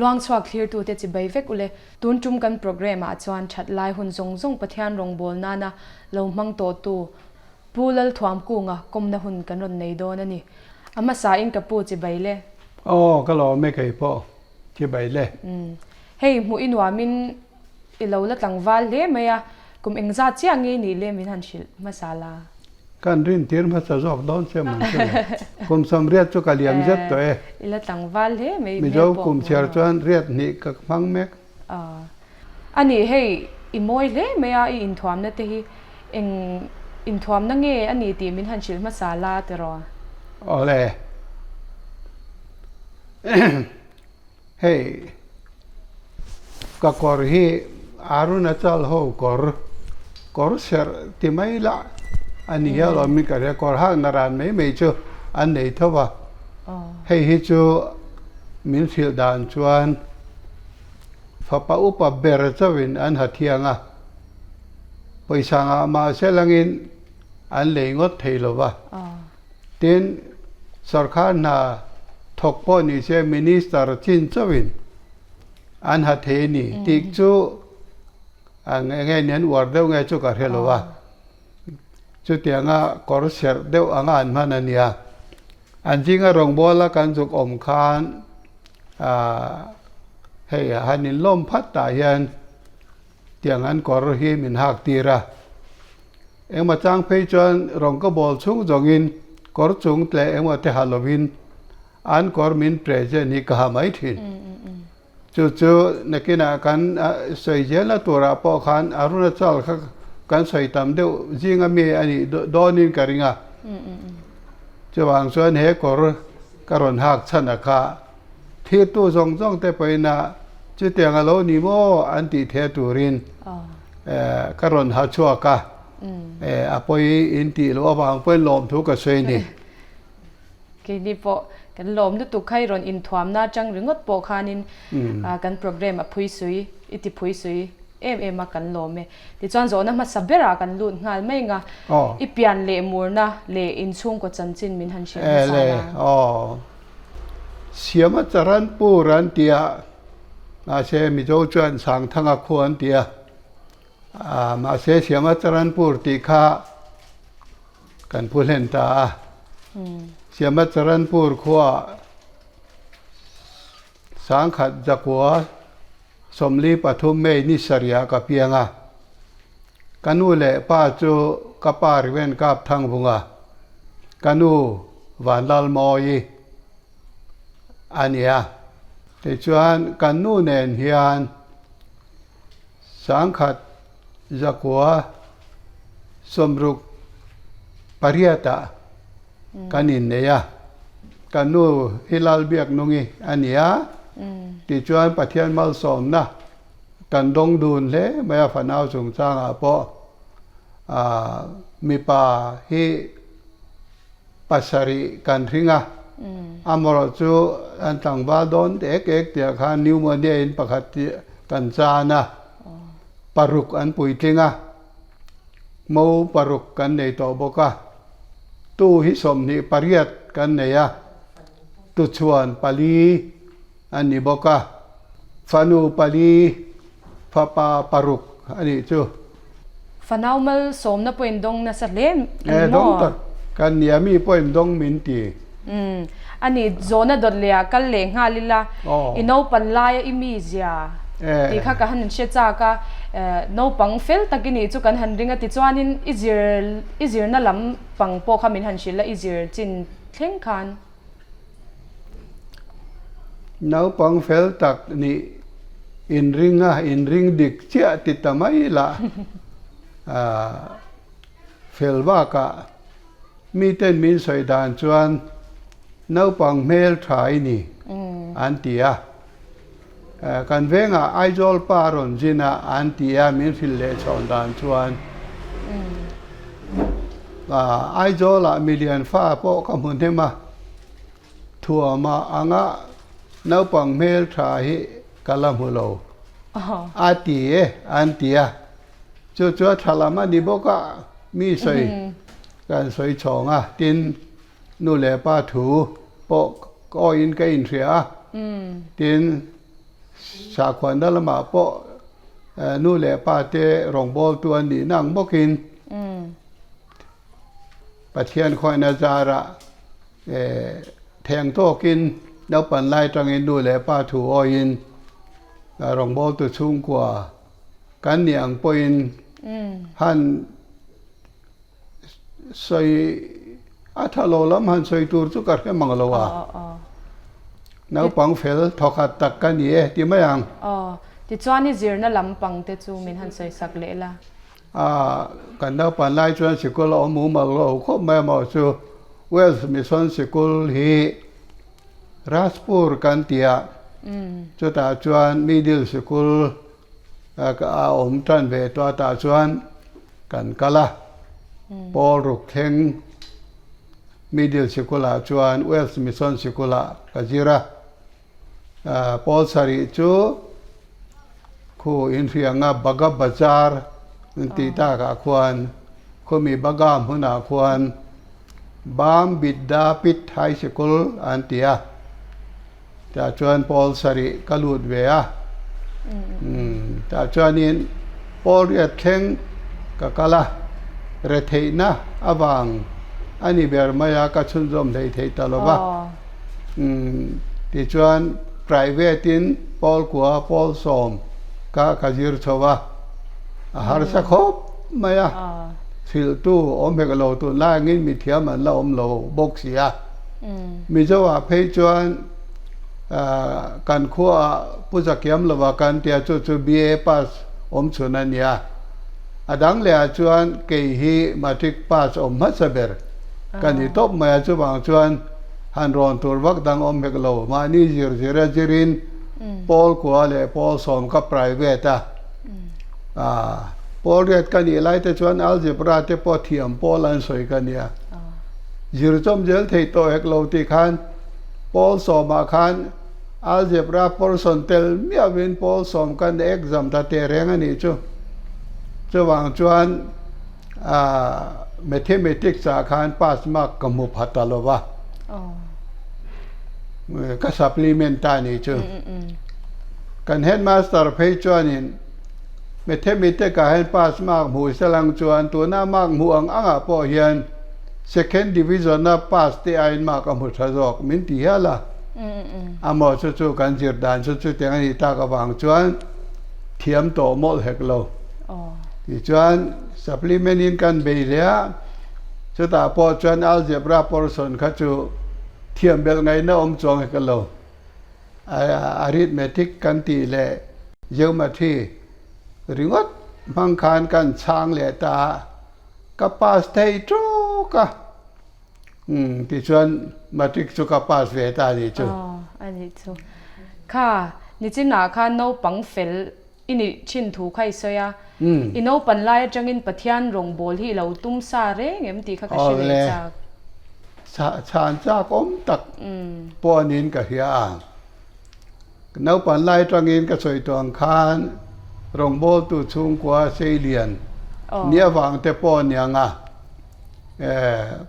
Luangchhuak thlirtute chibai vek ule. Tun tum kan programme ah chuan that lai hun zawng zawng Pathian rawngbâwl nana lo hmang tawhtu Pu Lalthuamkunga kawmna hun kan rawn nei dawn a ni. A hmasain ka pu chibai le. Aw, ka lawm e kei pawh chibai le. Hei, hmuh i nuamin i lo la tlangval hle mai a, kum engzat chiah nge i nih le min han hrilh hmasa la. Kan rin tir hmasa zawk dawn che man chu le. Kum sawmriat chu ka liam zet tawh e. I la tlangval hle mai hmel Mizo pawh kum hmuh chhiar nuam. chuan riat hnih ka hmang mek. A nih hei i mawi hle mai a, i inthuamna te hi eng inthuamna nge a ni tih min han hrilh hmasa la tiraw? Awle. Hei ka kawr hi Arunachal ho kawr, kawr serh ti mai lah a ni hial awmin ka hria, kawr hakna ran mai mai chu an nei tho va, hei hi chu min hrilh dan chuan fapa upa ber chauhin an ha thiang a, pawisa ngah mahse langin an lei ngawt thei lo va. Tin, sorkar hna thawk pawh ni se Minister chin chauhin an ha thei a ni tih chu eng nge ni an uar deuh nge chu ka hre lo a. Chutianga kawr serh deuh anga an hman a nia. An zinga rawngbawla kan zuk awm khan hei han inlawm phat tah hian tiang an kawr hi min hak tir a. Engmaw chang phei chuan rawng ka bawl chhung zawngin kawr chung tleh engmaw te ha lovin an kawr min present hi ka ha mai thin. Chu chu nakinah kan sawi zelna turah pawh khan Arunachal kha kan sawi tam deuh zinga mi a nih dawnin ka ring a. Chuvang chuan he kawr ka rawn hak chhan a kha thirtu zawng zawng te pawhin a chutiang a lo ni maw an tih the turin ka rawn ha chhuak a, a pawi in tih loh avang pawhin lawmthu ka sawi a ni. Keini pawh kan lawm lutuk kha i rawn inthuamna atang ringawt pawh khanin kan programme a phui sui, i ti phui sui em em a kan lawm e. Tichuan zawhna hmasa berah kan lut nghal mai ang a, i pian leh murna leh inchhungkaw chanchin min han hrilh hmasa la. Siama Charanpur an ti a, mahse Mizo chuan Sangthanga khua an ti a, mahse Siama Charanpur tih kha kan phu hlen ta a. Siama Charanpur khuaah Sangkhat Zakua 43 May ni sarihah ka piang a, ka nu leh pa chu ka pa Riven Kap Thangvunga, ka nu Vanlalmawii a ni a. Tichuan kan nu nen hian 1968-ah kan innei a, ka nu hi Lalbiaknungi a ni a, tichuan Pathian malsawmna kan dawng dun hle mai a, fanau chungchangah pawh mipa hi pasarih kan hring a, amaherawh chu an tlangval dawn ek ek tihah khan pneumonia in pakhat kan chan a, paruk an puitling a. Mo paruk kan nei tawh bawk a, tu hi 28 kan nei a, tuchhuan pali a ni bawk a, fanu pali, fapa paruk a nih chu. Fanau malsawmna pawhin dawng nasa hle a ni maw? Dawng tak kan nia, mi pawhin dawng min ti. Umm, a ni, zawhna dawt leh ah kal leh nghal ila, i naupan laia i mizia tih kha ka han hre chak a, naupang fel tak i nih chu kan han ring a, tichuanin i zir i zirna lam pang pawh kha min han hrilh a, i zir chin thleng khan. Naupang fel tak nih inring a, inring dik chiah ti ta mai lah, fel bakah Miten min sawi dan chuan naupang hmel tha i ni an ti a, kan vengah Aizawl pa rawn zin a an ti a min hrilh leh chhawn dan chuan Aizawlah milian fa pawh ka hmu hnem a, thuama anga naupang hmel tha hi ka la hmu lo a ti e an ti a. Chu chu a tha lam a ni bawk a, mi sawi kan sawi chhawng a, tin nu leh pa thu pawh ka awiin ka inhria a, tin Sakhuana lamah pawh nu leh pa te rawngbawltu an nihna ang bawkin Pathian khawngaihna zarah theng tawkin naupan lai atangin nu leh pa thu awiin rawngbawltu chhungkua kan nih ang pawhin han Sawi a tha lo lam han sawi tur chu ka hre mang lo a. Naupang fel thawkhat tak ka ni e ti mai ang. Aw, tichuan i zirna lampang te chu min han sawi sak leh la. A, kan naupan lai chuan sikul a awm mumal lo khawp mai amaw chu Wales Mission Sikul hi Rajpur kan ti a, chutah chuan middle sikul a awm tan ve tawh a tah chuan kan kal a, Paul Rukthleng Middle Sikul-ah chuan Wales Mission Sikul-ah ka zir a, Paul sarih chu khu inhrianga Baga Bazar an tih takah khuan khumi Baga hmunah khuan Bam Bidda Pit High Sikul an ti a. Tah chuan Paul sarih ka lut ve a, tah chuanin Paul riat thleng ka kal a, retheihna avang a ni ber mai a, ka chhunzawm hlei thei ta lo va. Tichuan private in Paul kua Paul sawm ka ka zir chho a, a harsa khawp mai a, hrilhtu awm hek lo tunlai angin mithiam an la awm lo bawk si a. Mizo ah phei chuan kan khua ah Pu Zakiam lova kan tia chu chu BA pass awm chhun a nia. A dang leh ah chuan kei hi matric pass awm hmasa ber ka ni tawp mai a, chuvang chuan han rawn tur vak dang awm hek lo. Mahni zir zir a zirin pawl kua leh pawl sawm ka private a. Pawl riat ka nih lai te chuan algebra te pawh thiam pawl an sawi ka nia. Zir chawm zel thei tawh hek lo tih khan pawl sawmah khan algebra portion tel miahvin pawl sawm kan exam ta teh reng a nih chu. Chuvang chuan mathematics ah khan pass mark ka hmu pha ta lo va. Ka supplement ta a nih chu. Kan headmaster phei chuanin Mathematic ah hian pass mark hmuh se lang chuan tuna mark hmuh ang angah pawh hian second division a pass te aiin mark a hmu tha zawk min ti hial a. Amaw chu chu kan zir dan chu chutiang a nih tak avang chuan thiam tawh mawlh hek lo. Tichuan supplement in kan bei hle a, chutah pawh chuan algebra portion kha chu thiam belh ngaihna awm chuang hek lo. Arithmetic kan tih leh geometry ringawt hmang khan kan chhang leh ta a, ka pass thei tawk a, umm tichuan matric chu ka pass ve ta a nih chu. Aw a nih chu. Kha nichinah khan naupang fel i nih thin thu kha i sawi a, i naupan lai atangin Pathian rawngbâwl hi i lo tum sa reng em tih kha ka hre leh chak. Awle, chhan chak awm tak pawh niin ka hria a. Naupan lai atangin ka sawi tawh ang khan rawngbâwltu chhungkua Seilian ni avang te pawh a niang a,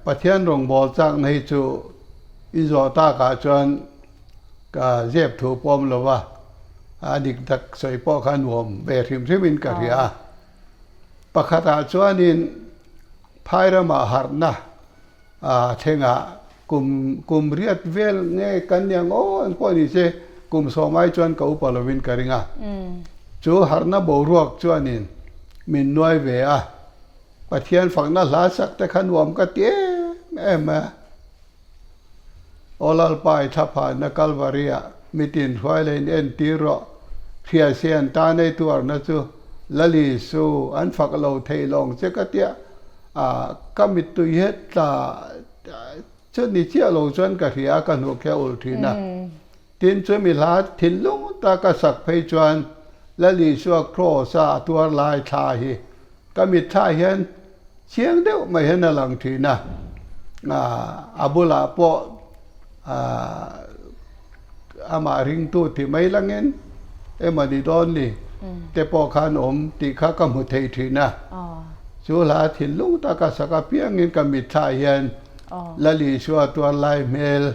Pathian rawngbâwl chakna hi chu i zawh takah chuan Ka zep thu pawm lo va, a dik tak sawi pawh kha nuam ve hrim hrimin ka hria a. Pakhatah chuanin phai ramah harhna a thlengah kum kum riat vel nge kan ni ang aw ang pawh ni se kum sawm ai chuan ka upa lovin ka ring a. Chu harhna boruak chuanin min nuai ve a, Pathian fakna hla sak te kha nuam ka ti em em a. Aw Lalpa i thlaphanna Kalvari-ah mitin hruai leh in entir rawh. Hria se an tan ei tuarna chu Lal Isu an fak lo thei lawng che ka tia a, ka mittui het tla chu ni chiah lo chuan ka hria a, ka hnuk hi a ulh thin a. Tin chumi hla thinlung taka sak phei chuan Lal Isua Kraws-a a tuar lai thla hi ka mitthla hian Chiang deuh mai hian a lang thin a, a bulah pawh amah ringtu ti mai langin emaw ni dawn ni te pawh khan awm tih kha ka hmu thei thin a. Chu hla thinlung taka sak apiangin ka mitthlah hian Lal Isua tuar lai hmel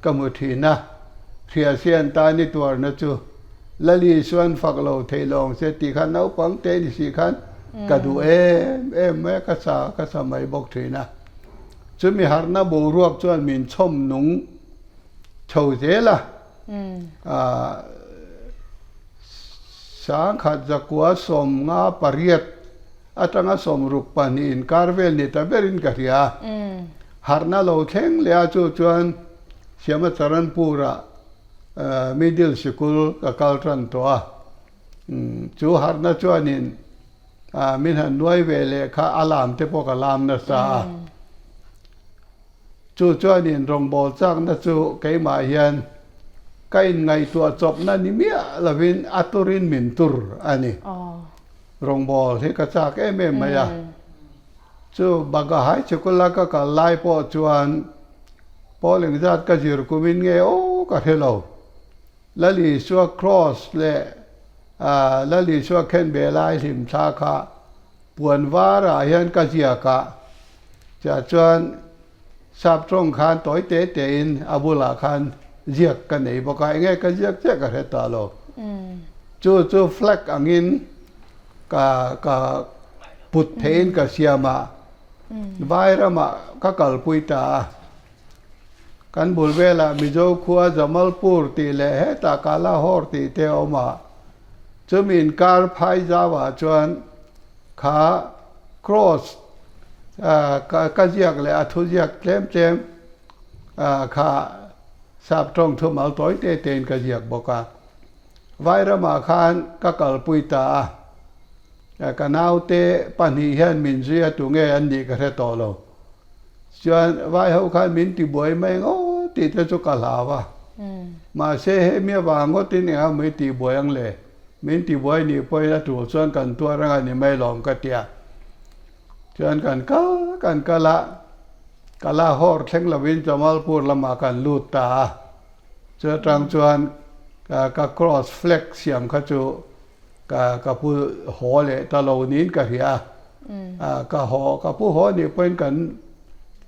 ka hmu thin a, Hriasian tan i tuarna chu. Lali chuan fak lo thei lo ang che tih kha naupang te ni si khan ka duh em em mai a, ka sa ka sa mai bawk thin a. Chumi harhna boruak chuan min chhawm nung chho zel a, ah sangkhat zakua 58 atanga 62 inkar vel ni ta berin ka hria a. Harhna lo thleng leh a chu chuan Siamacharanpur-ah Middle sikul ka kal tan tawh a, chu harhna chuanin min han nuai ve leh kha a lam te pawh ka lam nasa a. Chu chuanin rawngbâwl châkna chu keimah hian ka inngaihtuah chawpna ni miah lovin a turin min tur a ni. Rawngbâwl hi ka châk em em mai a. Chu Baga High Sikula ka kal lai pawh chuan Pawl engzat ka zir kumin nge aw ka hre lo. Lal Isua Kraws leh Lal Isua khenbeh lai hlim thla kha puan varah hian ka ziak a, chah chuan sap tawng khan tawi te tein a bulah khan ziak ka nei bawk a, enge ka ziak chiah ka hre ta lo. Chu chu flag angin ka ka put theihin ka siam a. Vai ramah ka kalpui ta a, kan bul velah Mizo khua Jamalpur tih leh hetah Kalahor tih te a awm a, chumi inkar phai zauah chuan kha cross ka ziak leh a thuziak tlem tlem kha sap tawng thumal tawi te tein ka ziak bawk a, vai ramah khan ka kalpui ta a. Ka naute pahnih hian min zui a tunge an nih ka hre tawh lo. Chuan vai ho khan min ti buai mai ngawt tih te chu ka hlau a. Mahse hemi avang ngawtin eng emaw i tih buai ang le? Min ti buai nih pawhin a tul chuan kan tuar anga ni mai lawm ka ti a. Chuan kan kal kan kal a, ka la hawr thleng lovin Jamalpur lamah kan lut ta a. Chu atang chuan ka cross flag siam kha chu Ka ka pu haw leh ta lo niin ka hria a, ka haw ka pu haw nih pawhin kan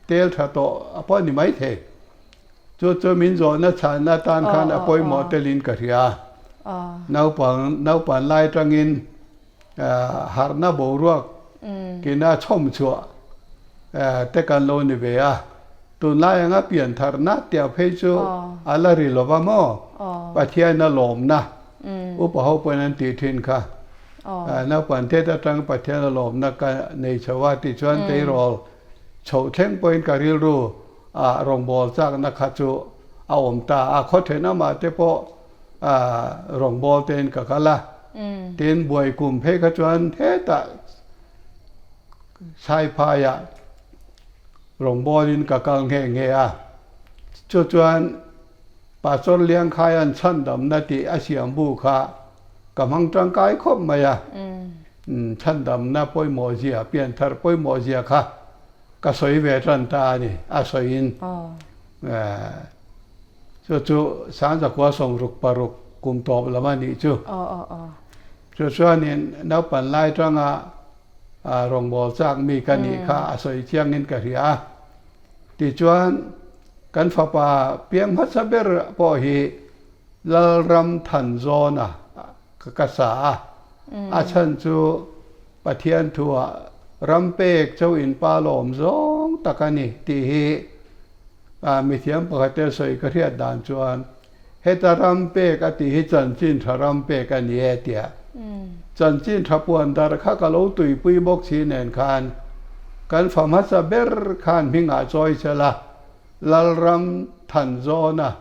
tel tha tawh a pawh ni mai thei. Chu chu min zawhna chhanna tan khan a pawimawh telin ka hria a. Naupang naupan lai tangin harhna boruak kina chhawm chhuah te kan lo ni ve a. Tunlai anga pian tharna tiah phei chu a la ri lova maw? Pathian a lawmna Upa ho pawhin an tih thin kha. Naupang tet atang Pathian a lawmna ka nei chho a tih chuan tleirawl chhoh thleng pawhin ka rilru ah rawngbâwl chakna kha chu a awm ta a. Khaw thenawmah te pawh rawngbâwl tein ka kal a. Tin, buai kum phei kha chuan hetah Saiphaiah rawngbâwlin ka kal nghe nghe a. Chu chuan Pastor Liangkhaia'n chhandamna tih a siam bu kha ka hmang tangkai khawp mai a, chhandamna pawimawh zia, pianthar pawimawh zia kha ka sawi ve tan ta a ni, a sawiin. Chu chu Sangzakua 66 kum tawp lam a nih chu. Chu chuanin naupan lai tanga rawngbâwl châk mi ka nih kha a sawi chiangin ka hria a. Tichuan, kan fapa piang hmasa ber pawh hi Lalram Thanzawna ka sa a, a chhan chu Pathian thuah ram pek cho inpa lawm zawng tak a ni tih hi mithiam pakhat te sawi ka hriat dan chuan heta ram pek a tih hi chanchin tha ram pek a ni e tia chanchin tha puan dar kha ka lo tuipui bawk si nen khan kan fa hmasa ber khan hmingah chawi sela Lalram than zawna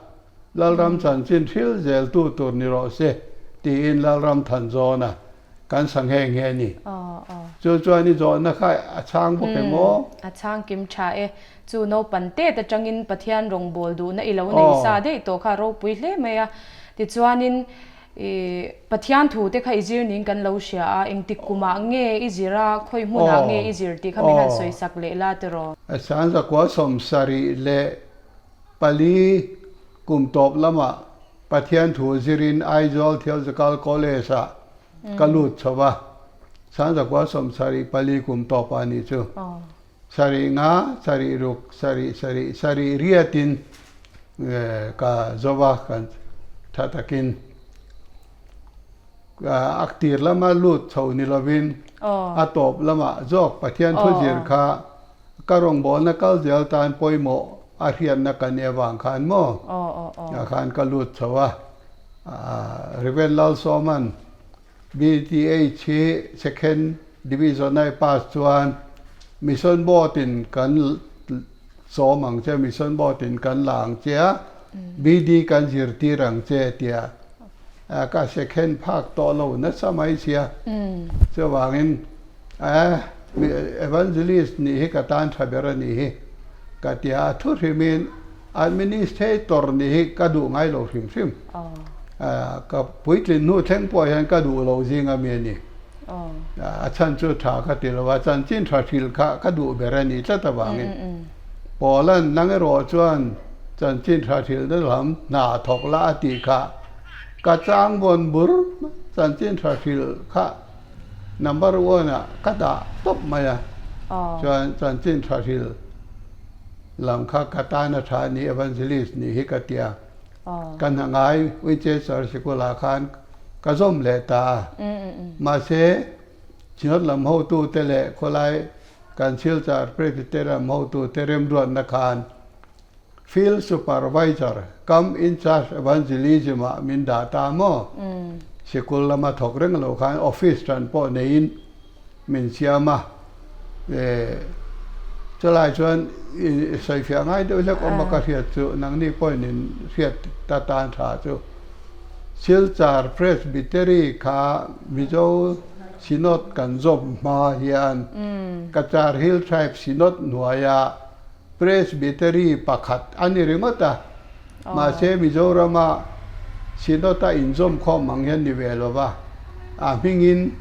Lalram chanchin thil zeltu tur ni rawh se tiin Lalram than zawna kan sa nghe nghe a ni. Chu chuan i zawhna kha a chhang bawk em aw? A chhang kim tha e. Chu naupang tet atangin Pathian rawngbâwl duhna i lo nei sa daih tawh kha a ropui hle mai a. Tichuanin i Pathian thu te kha i zir niin kan lo hria a, engtik kumah nge i zir a, khawi hmunah nge i zir tih kha min han sawi sak leh la tiraw? 1974 kum tawp lamah Pathian thu zirin Aizawl Theological College-ah ka lut chho a, 1974 kum tawpah nih chu. 75, 76, sarih, sarih, sarih riatin ka zo a, kan tha takin. A tir lama lut chho ni lovin a tawp lamah zawk Pathian thuzir kha ka rawngbawlna kal zel tan pawimawh a hriatna ka nih avang khan maw ah khan ka lut chho a. Rev. Lalsawman BTH hi Second Division a i pass chuan Mission Board in kan sawm ang che, Mission Board in kan la ang che a, BD kan zirtir ang che tia ka second phak tawh lo nasa mai sia. Chuvangin Evangelist nih hi ka tan tha ber a nih hi ka ti a, thu hrimin Administrator nih hi ka duh ngai lo hrim hrim. Ka puitlin hnu thleng pawh hian ka duh lo zing a mi a ni. A chhan chu tha ka ti lo a, chanchin tha hrilh kha ka duh ber a nih tlat avangin Paula'n nang erawh chuan chanchin tha hrilhna lam hna thawk la a tih kha ka chang vawn bur chanchin tha hrilh kha number one ah ka dah tawp mai a, chuan chanchin tha hrilh lam kha ka tan a tha a ni, evangelist nih hi ka ti a. Ka hna ngai Winchester sikulah khan ka zawm leh ta a. Mahse, Synod lam hotute leh khawlai kan Silchar Presbyterian hotute remruatna khan Field Supervisor cum In-Charge Evangelism-ah min dah ta maw? Sikul lama thawk reng lo khan office tan pawh neiin min siam a, chulai chuan i sawifiah ngai deuh hlek awm a ka hriat chu nangni pawhin in hriat ta tan tha chu Silchar Presbytery kha Mizo Synod kan zawm hma hian Cachar Hill Tribe Synod hnuaia Presbytery pakhat a ni ringawt a, mahse Mizorama Synod-a inzawmkhawm ang hian ni ve lo va, a hmingin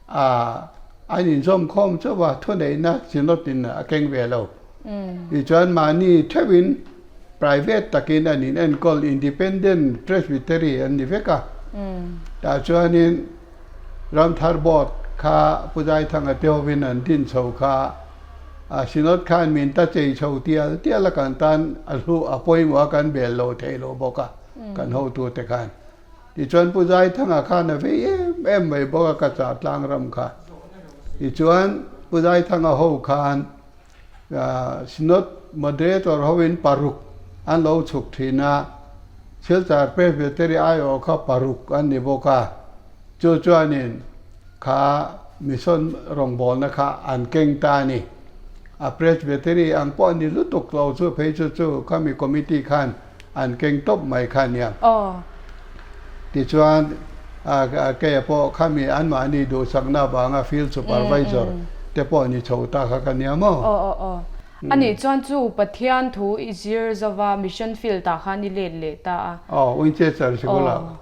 a an inzawmkhawm chauh a, thuneihna Synod-in a keng ve lo. Tichuan mahni theuhin private takin an inenkawl, independent Presbytery an ni vek a. Tah chuanin Ramthar Board kha Pu Zaithanga te hovin an din chho kha A Synod khan min ta chei chho tial tial a kan tan a hlu a pawimawh a kan bel lo thei lo bawk a kan hotute khan. Tichuan Pu Zaithanga khan a vei em em mai bawk a ka chah tlang ram kha. Tichuan Pu Zaithanga ho khan Synod Moderator hoin paruk an lo chhuk thin a, Silchar Presbytery aiawh kha paruk an ni bawk a, chu chuanin Kha mission rawngbawlna kha an keng ta a ni. A Presbytery ang pawh a ni lutuk lo chu phei chu chu khami committee khan an keng tawp mai kha a nia. Tichuan keia pawh khami anmahni duhsakna avanga field supervisor te pawh ni chho ta kha ka nia maw? Aw. Anih chuan chu Pathian thu i zir zova mission field ah khan i let leh ta a. Aw, Winchester sikul ah.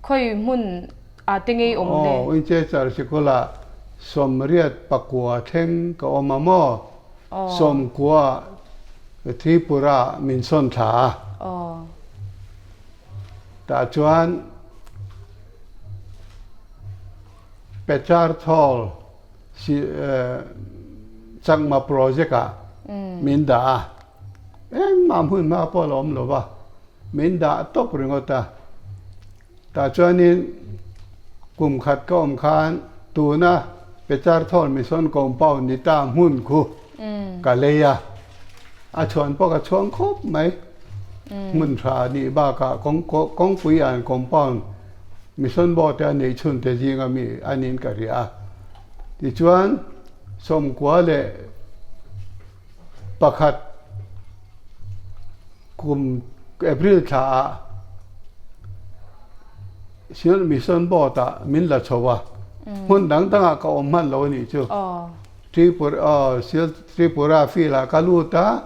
Khawi hmun A te ngei awm le. Aw, Winchester sikula 84 thleng ka awm a maw? 90 Tripura min sawn thla a. Tah chuan Pecharthol Chakma project ah min dah a. Engmah hmun hma pawh a la awm lo va, min dah tawp ringawt a. Tah chuanin kum khat ka awm khan tuna Pecharthawn Mission Compound ni ta hmun khu ka lei a, a chhuan pawh ka chhuang khawp mai. Hmun tha nih bakah kawngpui an compound Mission Board te a neih chhun te zinga mi a niin ka hria a. Tichuan 91 Kum April thla ah Synod Mission Board ah min la chho a, hmun dang dang ah ka awm hman lo a nih chu. Tripura Tripura field ah ka lut a,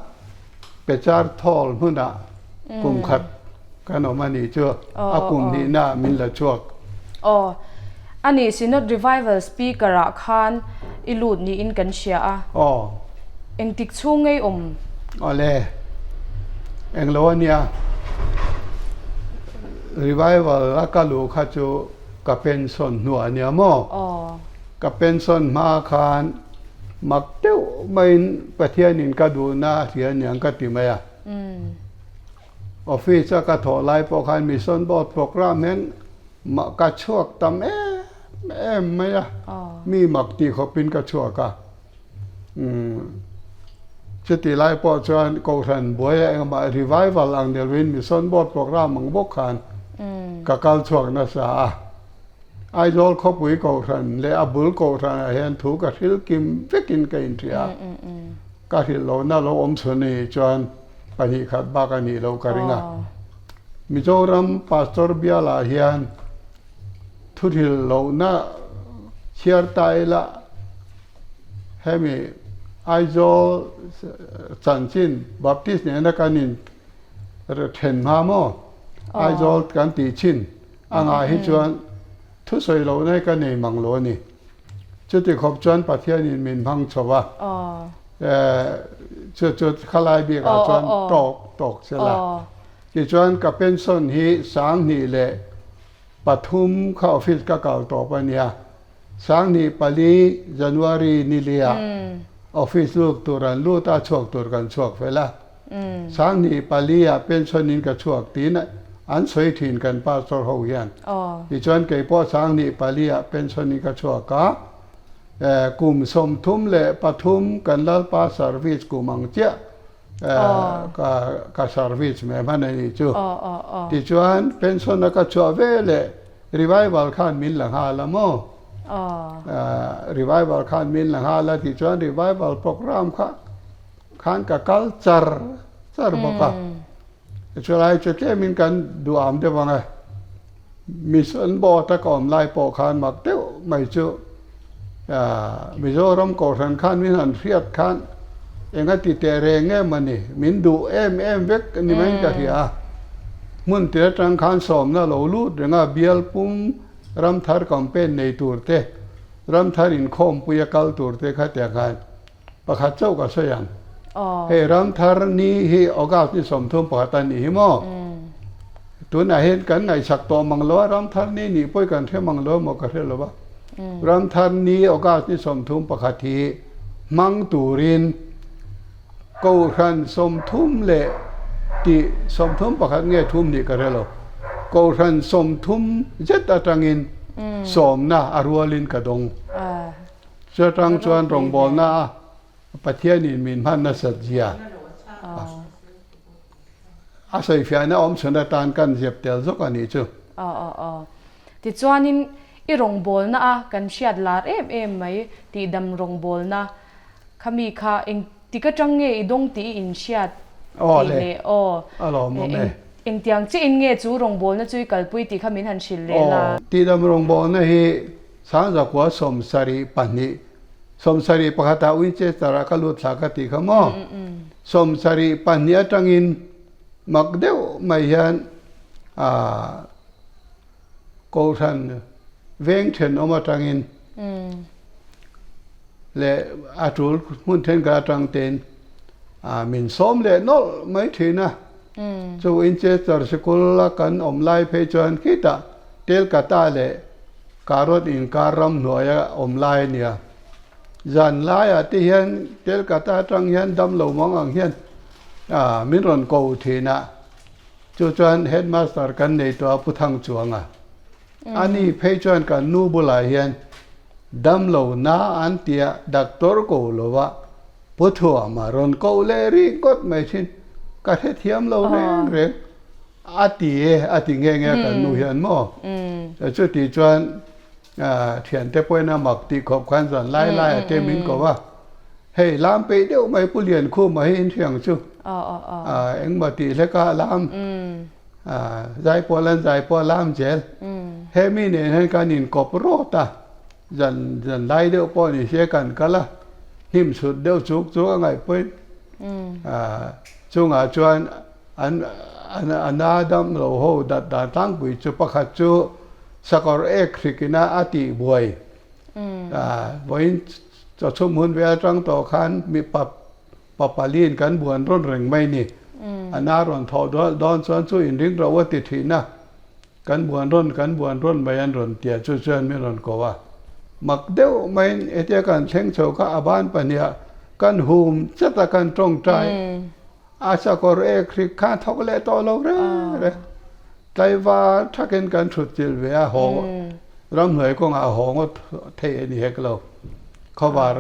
Pechar Thawl hmun ah kum khat kan awm a nih chu, a kum hnihna ah min la chhuak. Aw, a nih Synod Revival Speaker ah khan i lut niin kan hria a. Aw. Engtik chhung ngei awm? Awle, englo a nia. Revival a ka luh kha chu ka pension hnuah a nia maw? Aw. Ka pension hma khan mak deuh maiin Pathianin ka duhna a hria aniang ka ti mai a. Office a ka thawh lai pawh khan Mission Board programme hian mah ka chhuak tam em. em mai a, mi mak tih khawpin ka chhuak a. Chuti lai pawh chuan Kohhran buaia engmah revival ang nilovin Mission Board programme ang bawk khan ka kal chhuak nasa a. Aizawl khawpui Kohhran leh a bul Kohhranah hian thu ka hril kim vekin ka inhria a. Ka hrilh lohna lo awm chhun anih chuan 2 khat bak a nih loh ka ring a. Mizoram Pastor bialah hian thuhril lohna chhiar ta ila hemi Aizawl chanchin Baptist nena kan in then hma maw Aizawl kan tih chin angah hi chuan thusawi lohna hi ka nei mang lo a ni. Chuti khawp chuan Pathianin min hmang chho a, chu chu khalai bikah chuan tawk tawk se la. Tichuan ka pension hi 2003 kha office ka kal tawp a nia. 2004 January ni lia office lut tur an lut a, chhuak tur kan chhuak fel a. 2004 ah pension in ka chhuak tiin an sawi thin kan pastor ho hian. Tichuan kei pawh 2004 ah pension in ka chhuak a, kum 33 kan Lalpa service kum ang chiah ka service mai hman a nih chu. Tichuan pension a ka chhuah veleh revival khan min la nghal a maw? Revival khan min la nghal a tichuan revival programme kha khan ka kal char char bawk a. Chulai chu tlemin kan duham deuh ang e. Mission board a ka awm lai pawh khan mak deuh mai chu Mizoram Kohhran khan min han hriat khan eng a ti teh reng em a ni, min duh em em vek ni maiin ka hria a. Hmun tir atang khan sawmna lo lut reng a, bial pum ramthar campaign nei tur te, ramthar inkhawmpui a kal tur te kha tiang khan Pakhat chauh ka sawi ang. Hei Ramthar ni hi August ni 31 a nih hi maw? Tunah hian kan ngaihsak tawh mang lo a, Ramthar ni nih pawh hi kan hre mang lo emaw ka hre lo va. Ramthar ni August ni 31 hi hmang turin Kohhran 30 leh tih 31 nge thum nih ka hre lo. Kohhran 30 zet atangin sawmna a rualin ka dawng. Chutang chuan rawngbawlna a Pathianin min hman nasat zia a sawifiahna awm chhun atan kan ziap tel zawk a nih chu. Aw aw aw. Tichuanin i rawngbawlna a kan hriat lar em em mai tihdam rawngbawlna kha mi kha eng tik atang nge i dawng tih i inhriat tih leh aw engtiang chiahin nge chu rawngbawlna chu i kalpui tih kha min han hrilh leh la. Tihdam rawngbawlna hi 1972, 71 ah Winchester ah ka lut thla ka tih kha maw? 72 atangin mak deuh mai hian Kohhran veng thenawm atangin leh a tul hmun thenkhat atang tein min sawm leh nawlh mai thin a. Chu Winchester sikul a kan awm lai phei chuan khitah Telkata leh Karot inkar ramhnuaia awm lai a nia. Zan laiah te hian Telkata atang hian damlo mang ang hian min rawn ko thin a, chu chuan headmaster kan nei tawh a Pu Thangchuang a. Ani phei chuan kan nu bulah hian damlo na an tia doctor ko lova Pu Thuama rawn ko leh ringawt mai thin ka hrethiam lo reng reng. A ti e, a ti nghe nghe kan nu hian maw? Chuti chuan thiante pawhin a mak tih khawp khan zan lai lai a te min ko a, hei lam peih deuh mai Pu Liankhuma hi in hriang chu engmaw tih hlek a lam zai pawh an zai pawh a lam zel. He mi nen hian kan inkawp rawt a, zan zan lai deuh pawh ni se kan kal a, hnim chhut deuh chuk chuk a ngaih pawhin chungah chuan An a na dam lo ho dat dan tlangpui chu pakhat chu sakawr ek hrik ina a tih buai. Vawiin chawchhum hun vel atang tawh khan mi pa pa paliin kan buan rawn reng mai ni. A na rawn thawh dawn chuan chu inring ro a ti thin a. Kan buan rawn kan buan rawn mai an rawn tia chu chuan min rawn ko a. Mak deuh maiin hetia kan thleng chho kha a ban pahniha kan hum chat a kan tawngtai. A sakawr ek hrik kha thawk leh tawh lo reng reng. Tlaivar thakin kan thut chilh ve a, haw. Ramhnuai kawngah haw ngawt theih a ni hek lo. Khawvar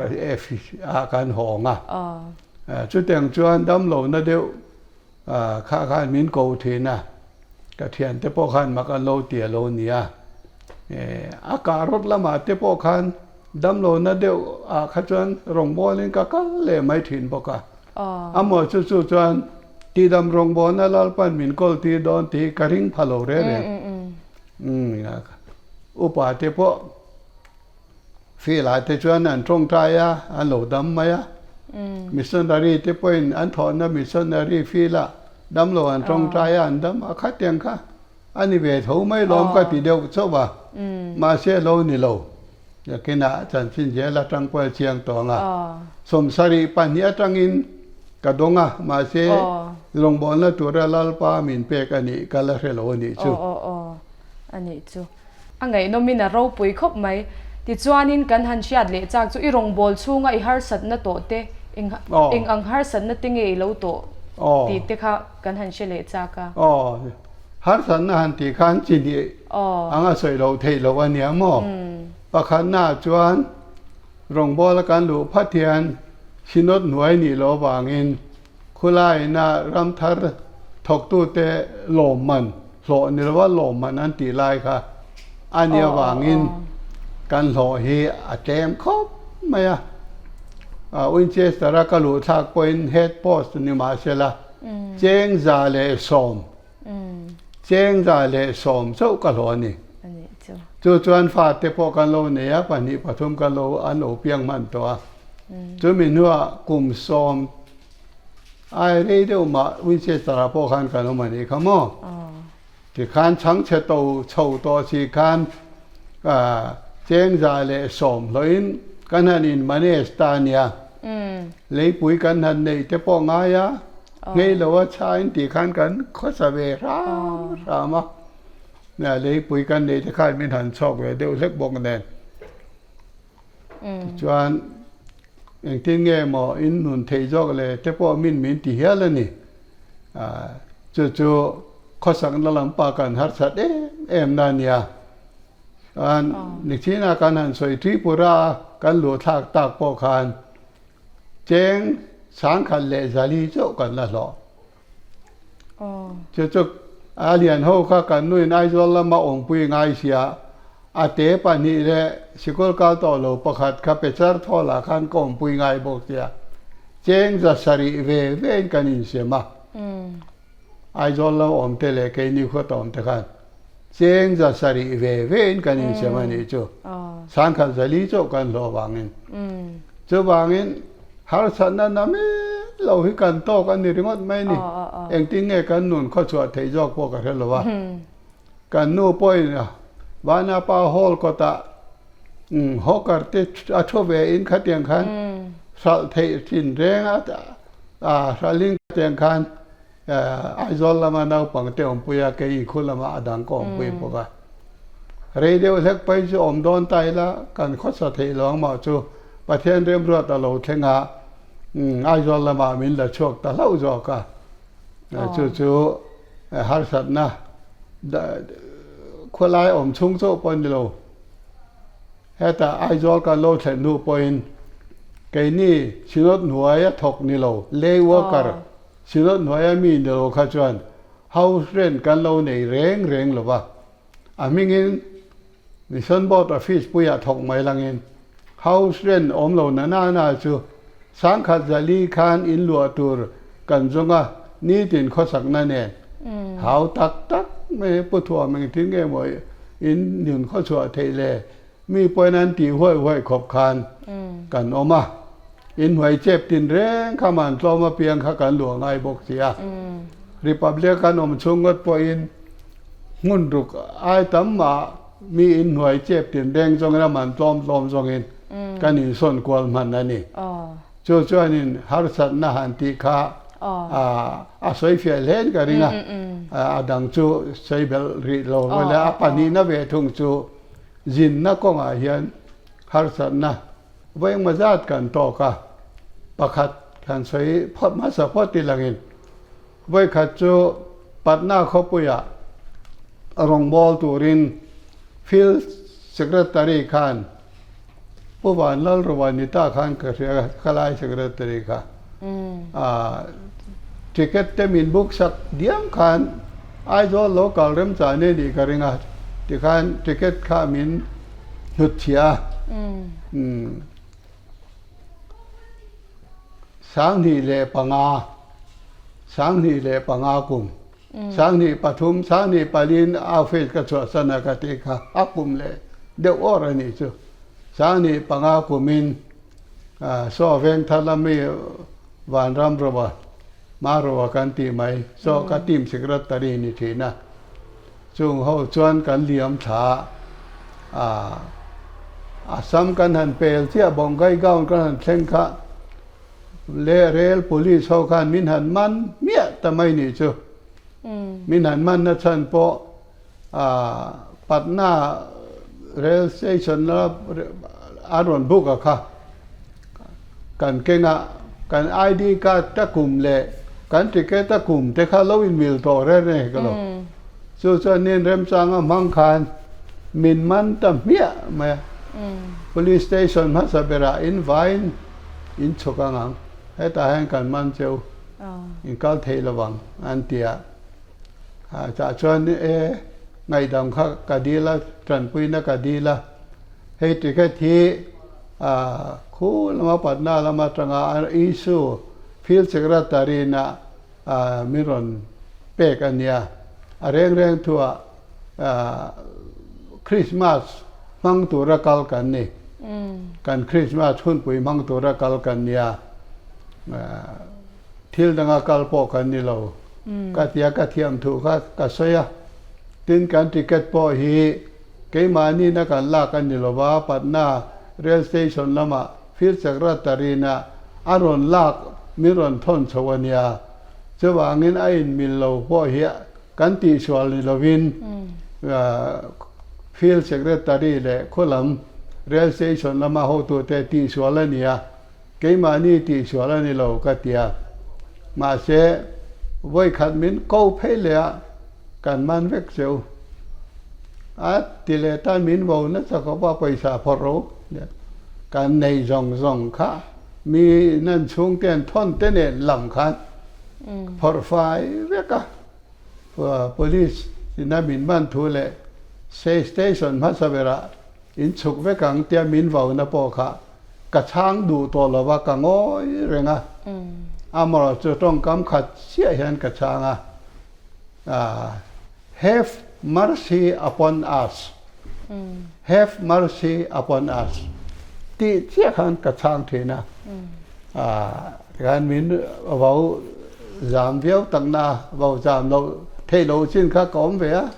ah kan hawng a. Chutiang chuan damlohna deuh kha khan min ko thin a, ka thiante pawh khan mak an lo ti a lo ni a. A kah rawt lamah te pawh khan damlohna deuh ah kha chuan rawngbawlin ka kal leh mai thin bawk a. Amaw chu chu chuan tihdam rawngbawlna Lalpan min kawl tir dawn tih ka ring pha lo reng reng. Upa te pawh Filah te chuan an tawngtai a, an lo dam mai a. Missionary te pawhin an thawhna missionary filah dam lo an tawngtai a, an dam a. Khatiang kha a ni ve tho mai lawm ka ti deuh chauh a, mahse a lo ni lo. Nakinah chanchin zel atang pawh a chiang tawh ang a. 72 atangin ka dawng a, mahse rawngbawlna tura Lalpa min pek a nih ka la hre lo a nih chu. A nih chu. A ngaihnawmin a ropui khawp mai. Tichuanin kan han hriat leh chak chu i rawngbâwl chhunga i harsatna tawh te, eng eng ang harsatna te nge i lo tawh tih te kha kan han hre leh chak a. Aw, harsatna han tih khan chi hnih anga sawi loh theih loh a nia maw? Pakhatnaah chuan rawngbâwla kan luh phat hian Synod hnuai nih loh avangin Khulaiina ram thar thawktute lawmman, hlawh ni lova lawmman an tih lai kha a nih avangin kan hlawh hi a tlem khawp mai a. Winchester-a ka luh thlak pawhin head post ni mahsela 110, 110 chauh ka hlawh a ni. Chu chuan fate pawh kan lo nei a, pahnih pathum kan lo an lo piang hman tawh a. Chumi hnuah kum sawm ai rei deuh mah Winchester ah pawh khan kan awm a nih kha maw? Tikhan chhangchhe to chho tawh si khan 110 hlawhin kan han in manage ta a nia. Leipui kan han neih te pawh ngai a, nghei lo a chhain tikhan kan khawsa ve hram hram a. Leipui kan neih te khan min han chhawk ve deuh hlek bawk nen. Tichuan engtin nge maw in nun theih zawk le te pawh min min ti hial a ni. Chu chu khawsakna lampa kan harsat em em na a nia. Chuan nichina kan han sawi Tripura kan luh thlak tak pawh khan 1,140 chauh kan la hlawh. Chu chu a lian ho kha kan nuin Aizawl lama awmpui ngai sia, a te pahnih leh sikul kal tawh lo pakhat kha Pechar thawlah khan ka awmpui ngai bawk sia, 700 ve vein kan insem a. Aizawl lama awm te leh keini khuata awm te khan 700 ve vein kan insem a nih chu. 1,400 chauh kan hlawh avangin. Chuvangin harsatna na mek lo hi kan tawk a ni ringawt mai ni. Engtin nge kan nun khawchhuah theih zawk pawh ka hre lo a. Kan nu pawhin Vanapa Hall kawtah hawker te a thu ve in khatiang khan hralh theih thin reng a, hralhin khatiang khan Aizawl lama naupang te awmpui a, kei inkhul lama a dang ka awmpui bawk a. Rei deuh hlek paih chu awm dawn ta ila, kan khawsa theih lo ang mah chu Pathian remruat a lo thleng a, Aizawl lamah min la chhuak ta hlauh zawk a. Chu chu harsatna khawlai awm chhung chauh pawh a ni lo. Hetah Aizawl kan lo thlen hnu pawhin keini Synod hnuaia thawk ni lo, lay worker, Synod hnuaia mi ni lo kha chuan house rent kan lo nei reng reng lo va, a hmingin Mission Board office puiah thawk mai langin house rent awm lo na na na chu 10,400 khan in luah tur kan zawng a, nitin khawsakna nen hau tak tak mai Pu Thuam engtin nge maw in nun khawchhuah theih le Mi pawhin an tih huai huai khawp khan kan awm a, inhnuai chep tin reng kha man tlawm apiang kha kan luah ngai bawk si a. Republic kan awm chhung ngawt pawhin hmun ruk ai tam mah mi inhnuai chep tin reng zawngin a man tlawm tlawm zawngin kan insawn kual hman a ni. Chu chuanin harsatna han tih kha a sawi fiah hlein ka ring a, a dang chu sawi belh rih lo a pahnihna ve thung chu Zinna kawngah hian harsatna vawi engmaw zat kan tawk a, pakhat kan sawi phawt hmasa phawt ti langin vawi khat chu Patna khawpuiah rawngbâwl turin field Secretary khan Pu Vanlalruva ni ta khan ka hria khalai Secretary kha ticket te min book sak diam khan Aizawl lo kal remchah nei nih ka ring a tikhan ticket kha min hnutchhiah a. 2005, 2005 kum, 2003, 2004 in office ka chhuahsan a ka tih kha a kum leh deuh awr a nih chu. 2005 kumin saw vengthar lami Vanram Rova, Ma Rova kan tih mai, saw ka team secretary ni thin a. Chung ho chuan kan liam thla a, Assam kan han pel chiah Bongaigaon kan han thleng kha leh rel police ho khan min han man miah ta mai nih chu. Min han man na chhan pawh Patna rail station a an rawn book a kha kan keng a, kan ID card ta kum leh kan ticket a kum te kha lo inmil tawh reng reng hek lo. Chu chuan nin remchanga hmang khan min man ta hmiah mai a. Police station hmasa berah in vain in chhuk ang ang, hetah hian kan man cheu, in kal thei lo vang an ti a. Chah chuan e ngaihdam kha ka dil a, tanpuina ka dil a. Hei ticket hi khu lama Patna lam atanga a issue Field Secretary in a min rawn pek a nia. A reng reng thuah Christmas hmang tura kal kan ni. Kan Christmas hunpui hmang tura kal kan nia. Thil danga kal pawh kan ni lo. Ka tia ka thiam thu kha ka sawi a. Tin kan ticket pawh hi keimahni na kan lak a ni lo va, Patna rail station lamah Field Secretary na a rawn lak min rawn thawn chho a nia. Chuvangin a inmil lo pawh hi kan tihsual ni lovin Field Secretary leh khualam rail station lama hotute tihsual a ni a. Keimahni tihsual a ni lo ka ti a, mahse vawikhat min ko phei leh a, kan man vek cheu. A ti leh tan min vo nasa khawp a, pawisa phawrh ro kan nei zawng zawng kha mi nan chhungte an thawn te nen lam khan phawrh fai vek a. Police ina min man thu leh station hmasa berah in chhuk vek ang tia min vo na pawh kha Ka chhang duh tawh lo va, ka ngawi reng a. Amarawh chu tawngkam khat chiah hian ka chhang a, Have mercy upon us, have mercy upon us tih chiah khan ka chhang thin a. Tikhan min vo zam viau tak na, vo zam loh theih loh chin kha ka awm ve a,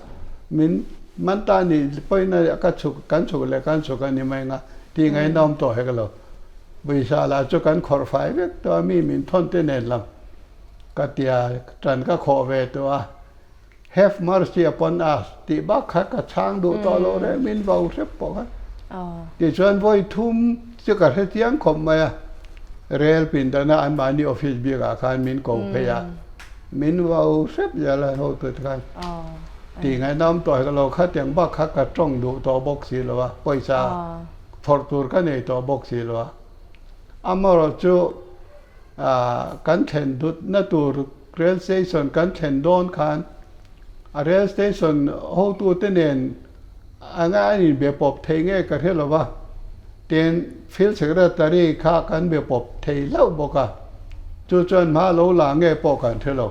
min man ta nih pawhin ka chhuk, kan chhuk leh kan chhuk a ni mai ang a. Tih ngaihnawm tawh hek lo. Pawisa lah chu kan khawrh fai vek tawh a, mi min thawn te nen lam ka ti a, ṭan ka khawh ve tawh a. Have mercy upon us tih bak kha ka chhang duh tawh lo reng, min vo hrep pawh kha. Tichuan vawi thum chu ka hre chiang khawp mai a, rel pindana anmahni office bikah khan min ko phei a, min vo hrep zel a hotute khan. Tih ngaihnawm tawh hek lo, khatiang bak kha ka tawng duh tawh bawk si lo a, pawisa phawrh tur ka nei tawh bawk si lo a. Amaherawh chu kan thlen dutna tur rail station kan thlen dawn khan a rail station hotute nen anga an inbe pawp thei nge ka hre lo va, tin field secretary kha kan be pawp thei hlauh bawk a, chu chuan hma lo la nge pawh kan hre lo.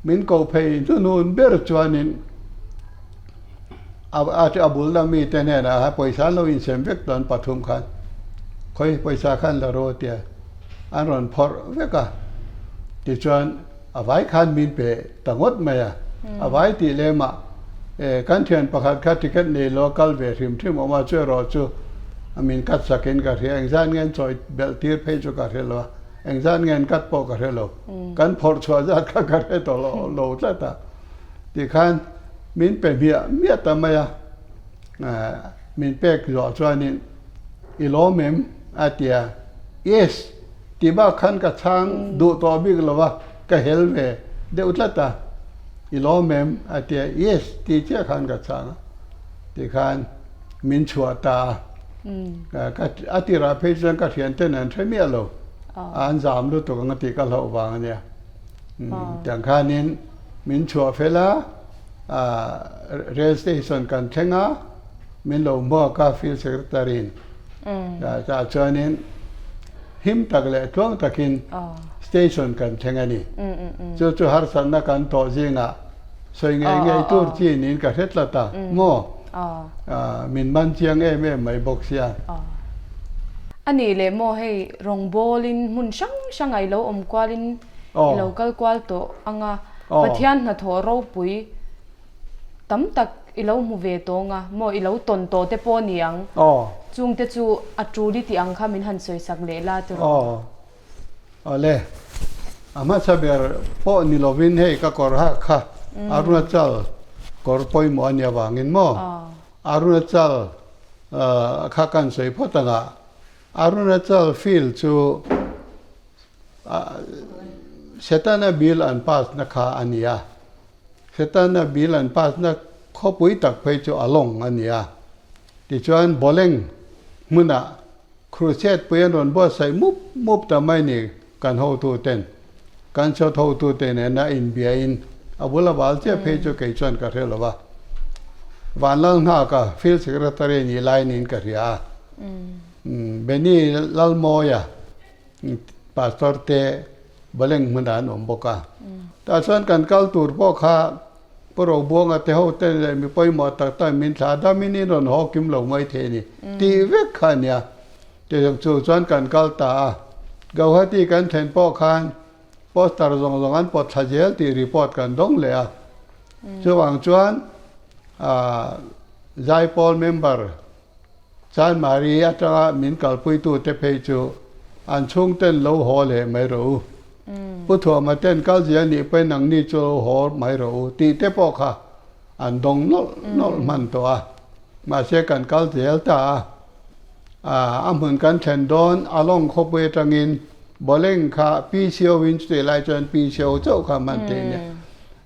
Min ko phei hnunun ber chuanin a a bul la mite hnenah pawisa an lo insem vek dawn pathum khan khawi pawisa khan la rawh tia an rawn phawrh vek a tichuan a vai khan min pe ta ngawt mai a a vai tih lemah e kan thian pakhat kha ticket nei lo kal ve hrim hrim awm a chu erawh chu min cut sakin ka hria engzat nge an chawi belh tir phei chu ka hre lo a. Engzat nge an cut pawh ka hre lo. Kan phawrh chhuah zat kha ka hre tawh lo lo tlat a. Tikhan min pe hmiah hmiah ta mai a. Min pek zawh chuanin i lawm em? a ti a. Yes ti bak khan ka chhang duh tawh bik lo va, ka hel ve deuh tlat a. I lawm em? a ti a. Yes ti chiah khan ka chhang a. Tikhan. min chhuah ta a. Ka a tirah phei chuan ka thianten an hre miah lo. An zam lutuk ang a tih ka hlauh vang a nia. Tiang khanin min chhuah fel a, rail station kan thleng a, min lo hmuak a field secretary in. Tah chuanin him tak leh tluang takin station kan thleng a ni. Chu chu harsatna kan tawh zingah sawi ngei ngei tur chi niin ka hre tlat a, maw? Min man chiang em em mai bawk sia. A nih leh maw hei rawngbawlin hmun hrang hrangah i lo awm kualin i lo kal kual tawh ang a, Pathian hnathawh ropui tam tak i lo hmu ve tawh ang a, maw i lo tawn tawh te pawh a ni ang. Chungte chu a tul i tih ang kha min han sawisak leh la tiraw? Awle, a hmasa ber pawh ni lovin hei ka kawr hak kha Arunachal kawr pawimawh a nih avangin maw Arunachal kha kan sawi phawt ang a, Arunachal field chu Setana bill an pass na kha a ni a, Setana bill an pass na khawpui tak phei chu a lawng a ni a, tichuan Boleng hmunah Crusade pui an rawn buatsaih mup mup ta mai ni kan hotuten, kan shot hotute nena inbiain a bula val chiah phei chu kei chuan ka hre lo va. Vanlalnghaka Field Secretary nih lai niin ka hria a. Benny Lalmawia Pastor te Baleng hmunah an awm bawk a. Tah chuan kan kal tur pawh kha Pu Robuanga te ho te leh mi pawimawh tak tak min thlah damin in rawn haw kim lo mai thei a ni tih vek kha a nia. Tiang chu chuan kan kal ta a. Gauhati kan thlen pawh khan poster zawng zawng an pawt thla zel tih report kan dawng leh a. Chuvang chuan Zaipawl member Chanmari atanga min kalpuitute phei chu an chhungten lo haw leh mai rawh u. Pu Thuama ten kal zia nih pawhin nangni chu lo haw mai rawh u tih te pawh kha an dawng nawlh nawlh hman tawh a. Mahse kan kal zel ta a, a hmun kan thlen dawn a lawng khawpui atangin bowling kha PCO in chutih lai chuan PCO chauh kha hman theih a nia.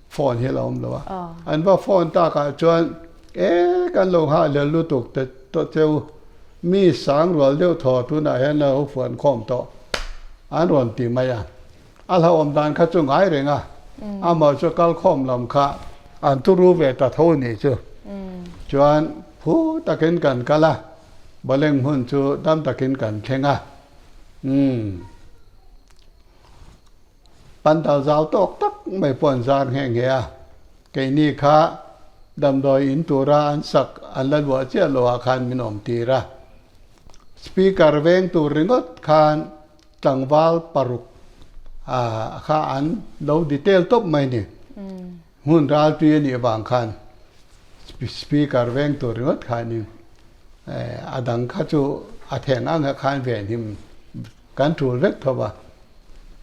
Phone hi a lo awm lo a. An va phone takah chuan e kan lo nghah lel lutuk ta tawh che u, mi sang rual deuh thaw tunah hian a lo fuan khawm tawh an rawn ti mai a. A hlauhawm dan kha chu ngai reng a, amah chu kal khawm lam kha an turu ve ta tho nih chu. Chuan phu takin kan kal a, Baleng hmun chu dam takin kan thleng a. Umm. Pandal zau tawk tak mai pawh an zar nghe nghe a, keini kha damdawi in tura an sak an la luah chiah lo ah khan min awm tir a. Speaker veng tur ringawt khan tlangval paruk kha an lo detail tawp mai ni. Hmun raltui a nih avang khan speaker veng tur ringawt khanin a dang kha chu a theng ang ah khan venhim kan tul vek tho va.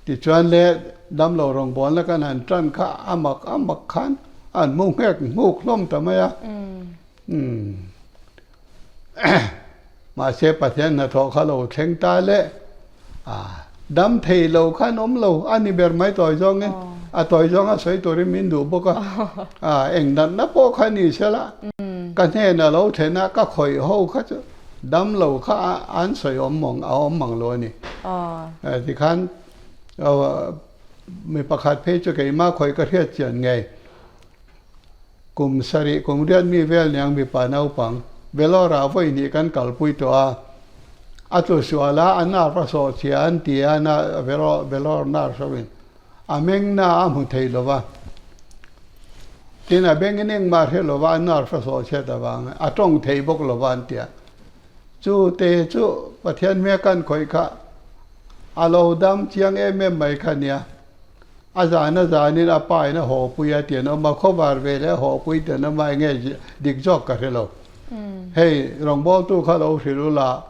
Tichuan le damlo rawngbawlna kan han tan kha a mak a mak khan an mu nghek nghuk hlawm ta mai a. Mahse Pathian hnathawh kha lo thleng ta le dam thei lo khan awm lo a ni ber mai tawi zawngin a tawi zawng a sawi turin min duh bawk a eng natna pawh kha ni sela ka hnena lo thlen a ka khawih ho kha chu dam lo kha an sawi awm mawng a awm mang lo a ni. Tikhan mi pakhat phei chu keimah khawih ka hriat chian ngei. Kum sarih kum riat mi vel niang mipa naupang Vellore-ah vawi hnih kan kalpui tawh a, a tlu sual a, a nerve a sawh chhia an ti a, Vellore nerve hovin a meng na a hmu thei lo va, tin a bengin engmah hre lo va, a nerve a sawh chhiat avangin a tawng thei bawk lo va an ti a. Chu te chu Pathian hmel kan khawih kha a lo dam chiang em em mai kha nia. A zan a zanin a pa in a haw pui a ti an awm a, khawvar ve leh a haw pui ti an awm a, enge dik zawk ka hre lo. Hei rawngbawltu kha lo hrilh u la,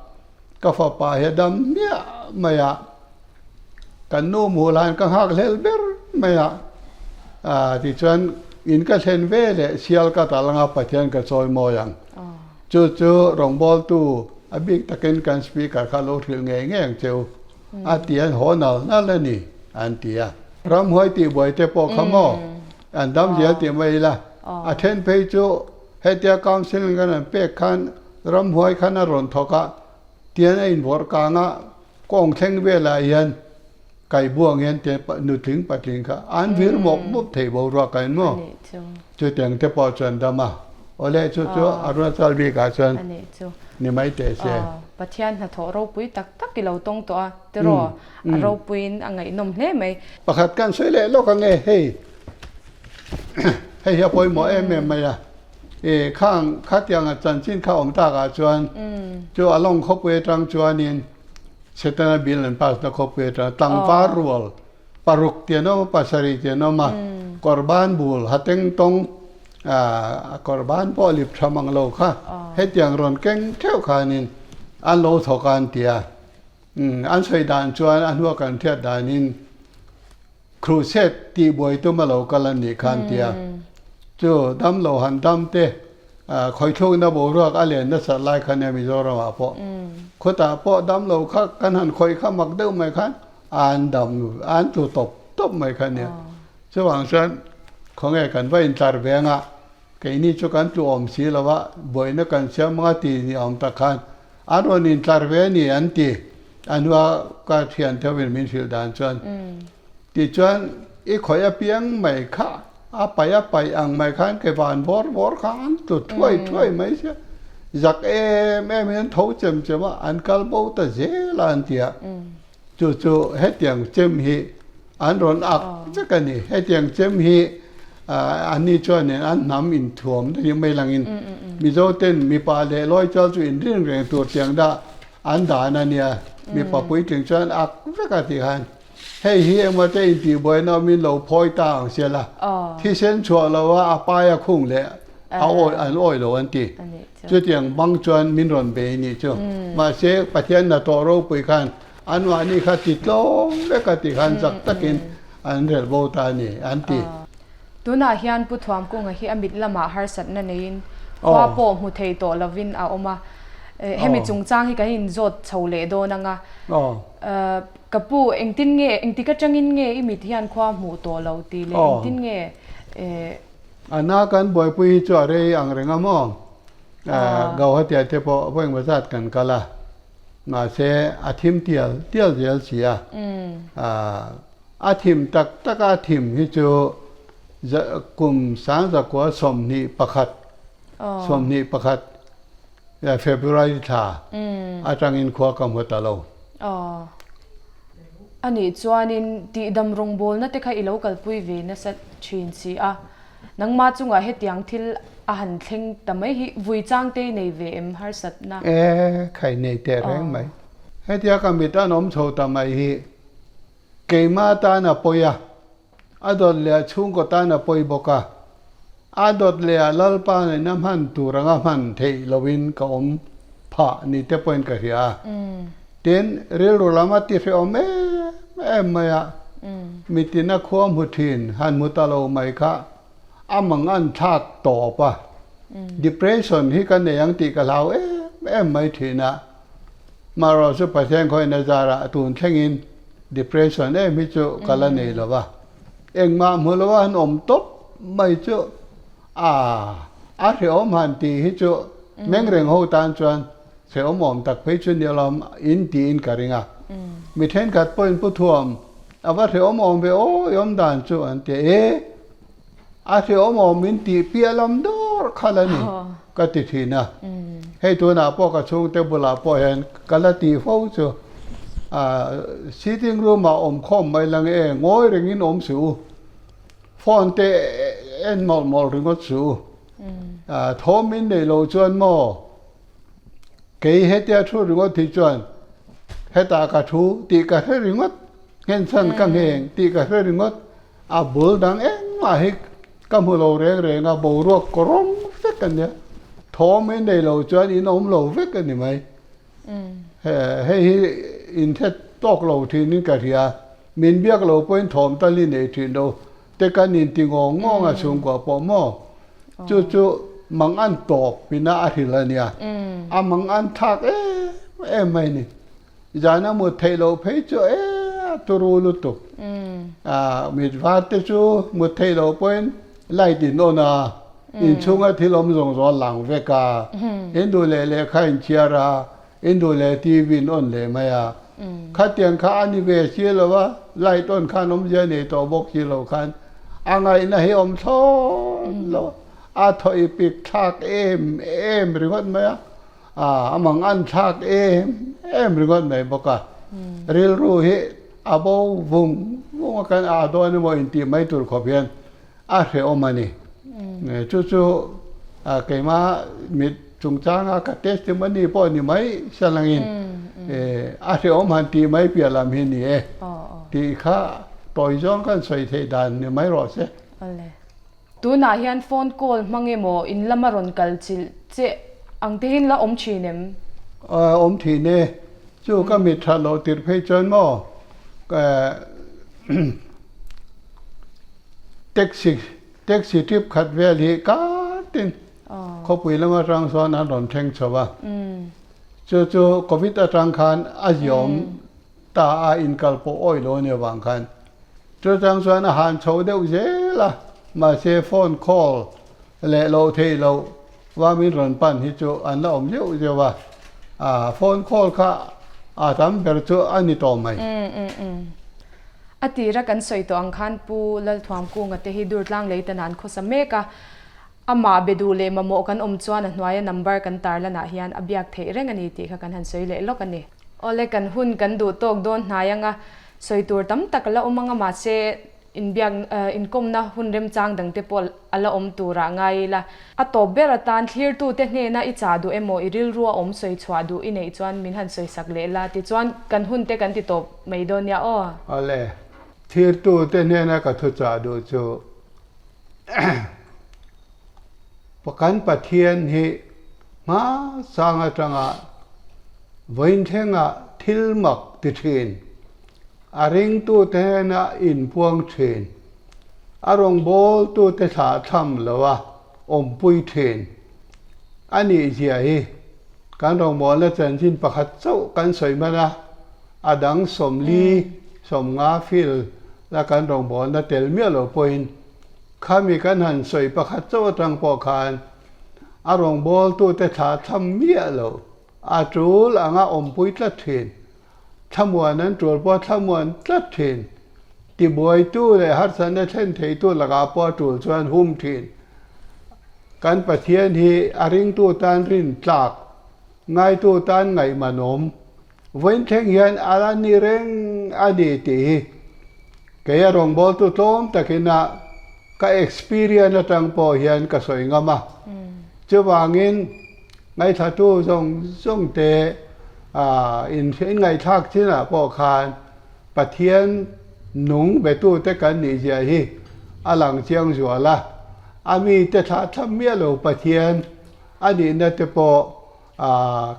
ka fapa hi a dam hmiah mai a, kan nu muh hlan ka nghak hlel ber mai a, tichuan in ka thlen ve leh sial ka tal anga Pathian ka chawi mawi ang. Chu chu rawngbawltu a bik takin kan speaker kha lo hrilh ngei ngei ang che u. A ti an haw nal nal a ni, an ti a. Ramhuai tihbuai te pawh kha maw an dam zel tih mai ila. A then phei chu hetia counselling kan han pek khan. Ramhuai khan a rawn thawk a, tian a invawrh kang a, kawng thleng velah hian Kaibuang hian te nutling patling kha an vir mawp mawp thei boruak a in maw? Chutiang te pawh chuan dam a, awle chu chu Arunachal bikah chuan ni mai teh se. Pathian hnathawh ropui tak tak i lo tawng tawh a, tiraw? A ropuiin a ngaihnawm hle mai. Pakhat kan sawi leh lawk ange hei, hei hi a pawimawh em em mai a, e khang khatianga chanchin kha awm takah chuan chu a lawng khawpui atang chuanin Setana bill an pass na khawpui atang tlangval rual paruk ti an awm a, pasarih ti an awm a, kawrban bul hateng tawng a kawrban pawh lip tha mang lo kha hetiang rawn keng theuh khanin an lo thawk a an ti a, an sawi dan chuan a hnua kan hriat danin Crusade tih buai tum a lo kal a nih kha an ti a, chu damlo han dam te khawithlukna boruak a len nasat lai kha nia Mizoramah pawh khawtah pawh damlo kha kan han khawih kha mak deuh mai khan an dam an tlu tawp tawp mai kha nia. Chuvang chuan khawnge kan va intlar ve anga keini chu kan tlu awm si lo a, buaina kan siam anga ti ni awm tak khan an rawn intlar ve a ni an ti. A hnua ka thian theuhin min hrilh dan chuan tichuan i khawih apiang mai kha a paih a paih ang mai khan ke van bawr bawr kha an tlu thuai thuai mai sia zak em em in an tho chem chem a an kal bo ta zel a an ti a chu chu hetiang chem hi an rawn ak vek a ni hetiang chem hi an ni chuanin an hnam inthuam te hi mai langin Mizo ten mipa leh lawi chual chu inrin reng tur tiang dah An dan a nia, mipa puitling chuan ak vek a ti khan, hei hi engmaw te intihbuaina awmin lo phawi ta ang sia la, thisen chhuah lo a a pai a khung leh a awi an awi lo an ti. Chutiang bang chuan min rawn bei nih chu. Mahse Pathian hnathawh ropui khan anmahni kha ti tlawm vek a ti khan zak takin an relh bo ta a ni an ti. Tunah hian Pu Thuamkunga hi a mit lamah harsatna neiin khua pawh hmu thei tawh lovin a awm a. Hemi chungchang hi kan inzawt chho leh dawn ang a. Ka pu, engtin nge, engtik atangin nge i mit hian khua hmuh tawh lo tih leh engtin nge? A na kan buaipui hi chu a rei ang reng a maw? Gauhati-ah te pawh vawi engmaw zat kan kal a, mahse a thim tial tial zel si a. A thim tak tak a thim hi chu kum sangzakua 21, 21 February thla atangin khua ka hmu ta lo. A nih chuanin tihdam rawngbawlna te kha i lo kalpui ve nasa thin si a, nangmah chungah hetiang thil a han thleng ta mai hi vui chang te i nei ve em harsatna? E, khai nei teh reng mai. Hetia ka mit an awm chho ta mai hi Keimah tan a pawi a, a dawt leh a chhungkaw tan a pawi bawk a, a dawt leh a Lalpa nena hman tur anga hman theih loin ka awm phah ni te pawhin ka hria a. Tin, rilru lam a ti hrehawm em em mai a, mitina khua hmu thin han hmu ta lo mai kha a mang an thlak tawp a, depression hi ka nei ang tih ka hlau em em mai thin a. Marawh chu Pathian khawina zarah tun thlengin depression em hi chu ka la nei lo va, engmah hmu lo a han awm tawp mai chu a a hrehawm han tih hi chu meng reng ho tan chuan hrehawm awm tak phei chu ni lo in tiin ka ring a. Mi thenkhat pawhin Pu Thuam a va hrehawm awm ve aw i awm dan chu an ti a, e A hrehawm awm min tih piah lam dawr kha la ni ka ti thin a. Hei tunah pawh ka chhungte bulah pawh hian ka la tih fo chu sitting room ah awm khawm mai lang e, ngawi rengin awm suh u, phone te en mawlh mawlh ringawt suh u, thawm min nei lo chuan maw kei hetia thu ringawt hi chuan hetah ka thu tih ka hre ringawt, nghenchhan ka ngheng tih ka hre ringawt. A bul dang engmah hi ka hmu lo reng reng a, boruak kawrawng vek a nia. Thawm in nei lo chuan in awm lo vek a ni mai. Hei hi inthet tawk lo thin in ka hria. Min biak lo pawhin thawm tal i nei thin lo te kan inti ngawng ngawng a chhungkua pawh maw. Chu chu mang an tawp ina a hrilh a nia. A mang an thlak em em mai ni. Zan a mut theih loh phei chu e a turu lutuk. Mit var te chu mut theih loh pawhin light in on a. Inchhunga thil awm zawng zawng a lang vek a, in duh leh lehkha in chhiar a, in duh leh TV in on leh mai a. Khatiang kha a ni ve si lo a, light on khan awmzia nei tawh bawk si lo khan a ngaihna hi awm thlawt lo a, a thaw i pik thlak em em ringawt mai a, a mang an thlak em em ringawt mai bawk a. Rilru hi a bo vung vung a, kan ah dawn emaw intih mai tur khawp hian a hrehawm a ni. Chu chu keimah mit chungchanga ka testimony pawh ni mai salangin a hrehawm han tih mai piah lam hi ni e tih kha tawi zawng kan sawi theih dan ni mai rawh se. Tunah hian phone call hmang emaw in lama rawn kal chilh che ang te hian la awm thin em? Awm thin e. Chu ka mit that loh tirh phei chuan maw Taxi taxi trip khat vel hi kartin khawpui lam atang sawn an rawn thleng chho a. Chu chu Covid atang khan a ziawm ta a inkal pawh awih lo a nih avang khan chu chang chuan a han chho deuh zel a, mahse phone call leh loh theih loh va min rawn pan hi chu an la awm zeuh zeuh a, ah phone call kha a tam ber chu a ni tawh mai. A tira kan sawi tawh ang khan Pu Lalthuamkunga te hi Durtlang lei tan an khawsa mek a, amah be duh leh mamawh kan awm chuan a hnuaia number kan tarlanah hian a biak theih reng a ni tih kha kan han sawi leh lawk a ni. Awle kan hun kan duh tawk dawn hnai anga sawi tur tam tak a la awm anga mahse inbiak inkawmna hun remchang dangte pawh a la awm turah ngai ila. A tawp ber atan thlirtute hnena i chah duh emaw i rilrua awm sawi chhuah duh i neih chuan min han sawi sak leh la tichuan kan hunte kan ti tawp mai dawn nia aw. Awle, thlirtute hnena ka thu chah duh chu kan Pathian hi hmasang atanga vawiin thlengah thil mak ti thin. A ringtute hnena inpuang thin, a rawngbawltute thlah tham loa awmpui thin a nih zia hi kan rawngbawlna chanchin pakhat chauh kan sawi hman a, a dang 40, 50 fil la kan rawngbawlna tel miah lo pawhin khami kan han sawi pakhat chauh atang pawh khan a rawngbawltute thlah tham miah lo a tul anga awmpui tlat thin. Thlamuan an tul pawh thlamuan tlat thin. Tibuaitu leh harsatna thlen theitu lakah pawh a tul chuan hum thin. Kan Pathian hi a ringtu tan rin tlak, ngaitu tan ngaihmanawm, vawiin thleng hian a la ni reng a ni tih hi kei a rawngbawltu tlawm takin a ka experience atang pawh hian ka sawi ngam a. Chuvangin. Ngaithlatu zawng zawng te in ngaihthlak chinah pawh khan Pathian nung betute kan nih zia hi a lang chiang zual a, a mite thlah thlam miah lo Pathian a nihna te pawh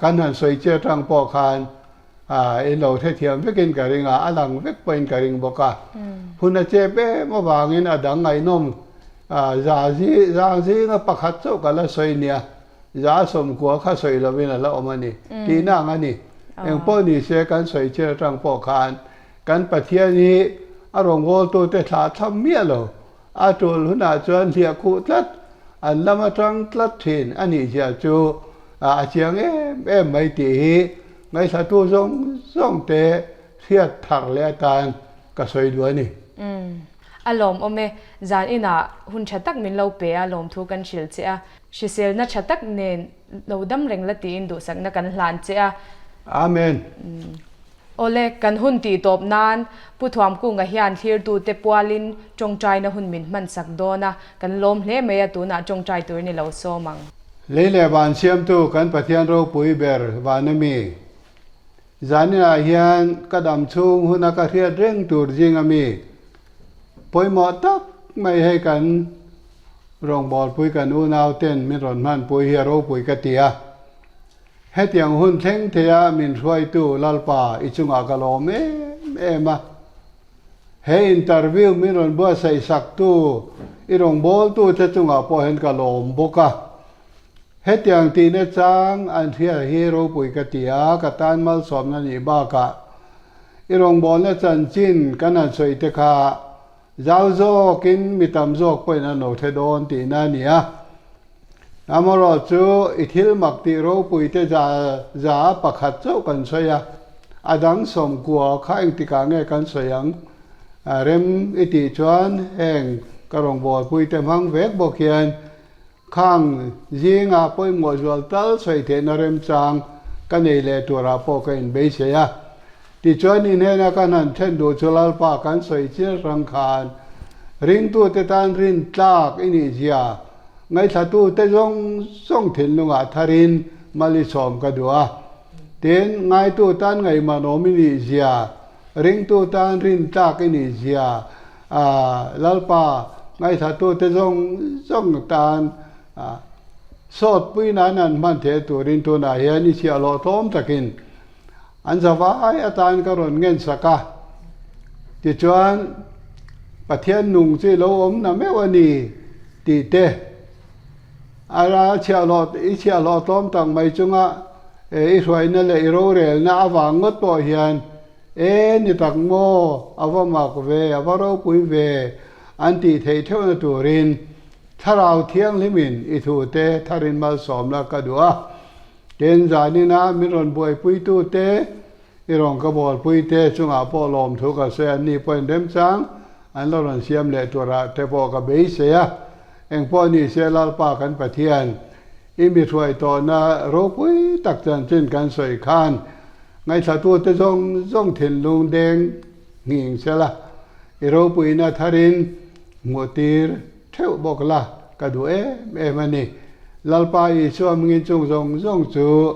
kan han sawi che atang pawh khan in lo hrethiam vekin ka ring a, a lang vek pawhin ka ring bawk a. Hun a chep em avangin a dang ngaihnawm za zang zinga pakhat chauh ka la sawi nia. 90% kha sawi lovin a la awm a ni tihna ang a ni. Engpawh ni se kan sawi chir atang pawh khan kan Pathian hi a rawngbawltute thlah tham miah lo, a tul hunah chuan hliah khuh tlat, an lam atang tlat thin a nih zia chu a chiang em em mai tih hi ngaithlatu zawng zawng te hriat thar leh atan ka sawi duh a ni. A lawmawm e, zan inah hun tha tak min lo pe a, lawmthu kan hrilh che a. Hriselna tha tak nen lo dam reng la tiin duhsakna kan hlan che a. Amen. Awle, kan hun tih tawp nan Pu Thuamkunga hian thlirtute pualin tawngtaina hun min hmansak dawn a, kan lawm hle mai a, tunah tawngtai tur ni lo sawm ang. Lei leh van siamtu kan Pathian ropui ber van a mi. Zaninah hian ka dam chhung huna ka hriat reng tur zing a mi. Pawimawh tak mai hei kan Rawngbawlpui kan unau ten min rawn hmanpui hi a ropui ka ti a. Hetiang hun thleng theia min hruaitu Lalpa i chungah ka lawm em em a. He interview min rawn buatsaih saktu i rawngbawltute chungah pawh hian ka lawm bawk a. Hetiang tihna chang an hria hi ropui ka ti a, ka tan malsawmna nih bakah i rawngbawlna chanchin kan han sawi te kha Zau zawkin mi tam zawk pawhin an lo hre dawn tihna a ni a. Amaherawhchu, i thil mak tih ropuite za za pakhat chauh kan sawi a, a dang 90 kha engtikah nge kan sawi ang? Rem i tih chuan heng ka rawngbawlpuite hmang vek bawk hian Khang zinga pawimawh zual tal sawi theihna remchang ka nei leh turah pawh ka inbeisei a. Tichuan inhena kan han then duh chu Lalpa kan sawi chial hrang khan ringtute tan rin tlak i nih zia ngaihthlatute zawng zawng thinlungah tharin mal i sawm ka duh a. Tin, ngaitu tan ngaihmanawm i nih zia, ringtu tan rin tlak i nih zia Lalpa ngaihthlatute zawng zawng tan sawtpui nan an hman theih turin tunah hian i chhiahhlawh tlawm takin an zavai atan ka rawn ngensak a. Tichuan, Pathian nung chu i lo awm na meuh a ni tih te, a chhiahhlawh i chhiahhlawh tlawm tak mai chunga i hruaina leh i rorelna avang ngawt pawh hian E ni tak maw, a va mak ve, a va ropui ve, an tih theih theuhna turin Thlarau Thianghlimin i thute tharin malsawmna ka duh a. Tin, zanina min rawn buaipuitute, i rawn ka bawlpuite chungah pawh lawmthu ka sawi a, ni pawhin remchang an la rawn siam leh turah te pawh ka beisei a. Engpawh ni se Lalpa kan Pathian, i mi hruai tawhna ropui tak chanchin kan sawi khan Ngaihthlatute zawng zawng thinlung deng nghing se la, i ropuina tharin hmuhtir theuh bawk la ka duh em em a ni. Lalpa Isua mingin chung zawng zawng chu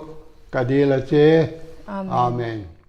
ka dil a che. Amen.